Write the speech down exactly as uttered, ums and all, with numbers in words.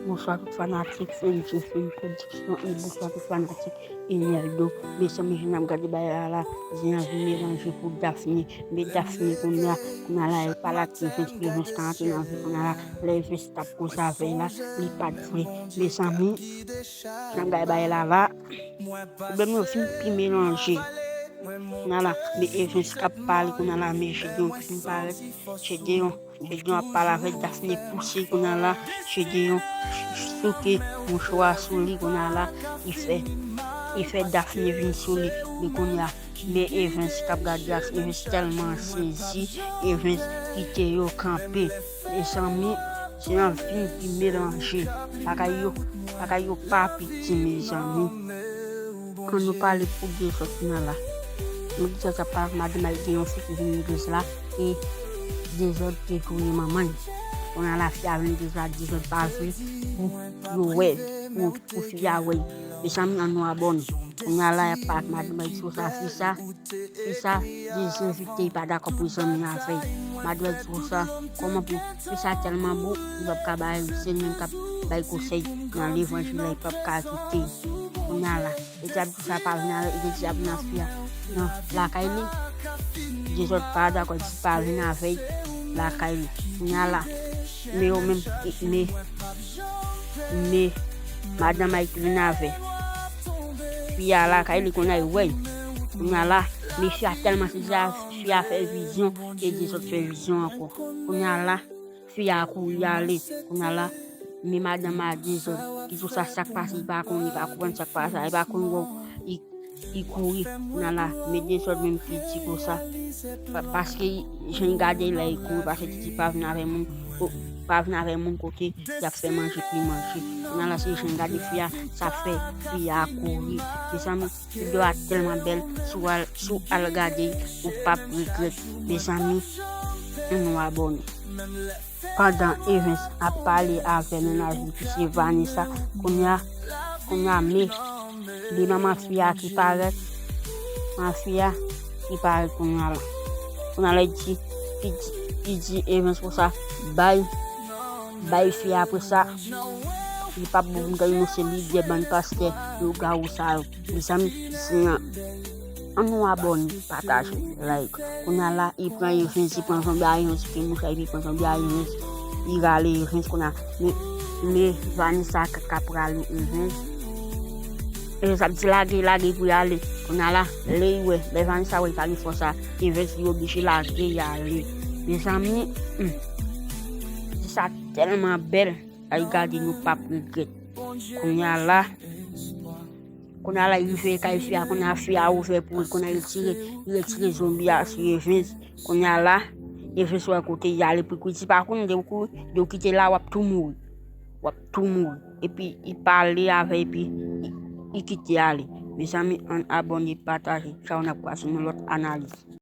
Bonswa tout fanatik Fenji Film Production e bonswa tout fanatik Eneldo. Mezanmi, jan n ap gade bagay la la, zen an vin melanje pou Daphné. Men Daphné kounye a, kounye a la, li pale ak Evens, Evens ka antre nan vi kounye a la. Lè Evens t ap koze avè l la, li pa t vle. Mezanmi, jan n ap gade bagay la la, pwoblèm yo fin pi melanje. Kounye a la, men Evens k ap pale kounye a la, men Gedeon ki fin parèt. Gedeon, Gedeon ap pale avèk Daphné pouse kounye a la, Gedeon souke mouchwa sou li kounye a la, li fè, li fè Daphné vin sou li. Men kounye a, men Evens k ap gade Daphné, Evens tèlman sezi, Evens kite yo kanpe. Mezanmi, zen an vin pi melanje. Bagay yo, bagay yo pa piti, mezanmi. Ann nou pale pou Dezòd kounye a la. Nou Dezòd sa pa madanm Ayik gen yon fi ki vin legliz la e Dezòd te touye manman l. Kounye a la fi a vin legliz la, Dezòd pa vle pou yo wè l, pou, pou fi a wè l. Mezanmi, ann nou abòne. Kounye a la y ap pale ak madanm Ayik sou sa, fi sa, fi sa, Dezòd envite, li pa dakò pou zanmi avè l. Madanm Ayik sou sa, kòman pou fi sa tèlman bon, li p ap ka bay, se li menm k ap bay konsèy nan levanjil la, li p ap ka kite. Kounye a la. Li te ap di sa pa vin avè l, li te di ap vin avè fi a nan lakay li. Dezòd pa dakò, di pa vin avè l lakay li. Kounye a la, men yo menm, men, men madanm Ayik vin avè fi a lakay li, kounye a li wè l. Kounye a la, men fi a tèlman sezi, fi a fè vizyon e Dezòd fè vizyon ankò. Kounye a la, fi a kouri ale. Kounye a la, men madanm a Dezòd ki tou sa, sa k pase, li pa konn, li pa konprann sa k pase, li pa konn wè li, li kouri. Kounye a la, men Dezòd menm ki di konsa, pa, paske jan l gade la, li kouri, paske li di pa vin avè moun, ko-, pa vin avè moun kote y ap fè manje pou l manje. Kounye a la, se jan l gade fi a, sa fè fi a kouri. Mezanmi, videyo a tèlman bèl, si w al, si w al gade, ou p ap regrèt. Mezanmi, ann nou abòne. Pandan Evens ap pale avè mennaj li ki se Vanessa, kounye a, kounye a, men, men manman fi a ki parèt, manman fi a ki parèt kounye a la. Kounye a la, li di, li di, li di Evens konsa, bay, bay fi a apre sa, li p ap bon pou m gade nou se lidè bann pastè lougawou sa yo. Mezanmi, zen an, ann nou abòne, pataje, like. Kounye a la, li pran Evens, li pran zanmi a Evens, li pran mouchwa, epi li pran zanmi a Evens, li rale Evens, kounye a, men, men Vanessa k ap rale Evens. Evens ap di lage, lage pou y ale. Kounye a la, lè li wè, lè Vanessa wè li pa gen fòs la, Evens li oblije lage y ale. Mezanmi, hmm, di sa tèlman bèl, al gade nou p ap regrèt. Kounye a la, kounye a la, li rive kay fi a, kounye a fi a ouvè pou li, kounye a li retire, li retire zonbi a sou Evens. Kounye a la, Evens wè kote y ale, pou kouri, si pa kouri, depi w kouri, depi w kite la, w ap tou mouri. W ap tou mouri. Epi, li pale avè, epi, li, li kite ale. Mezanmi, ann abòne, pataje. Tchaw, n ap kwaze nan lòt analiz.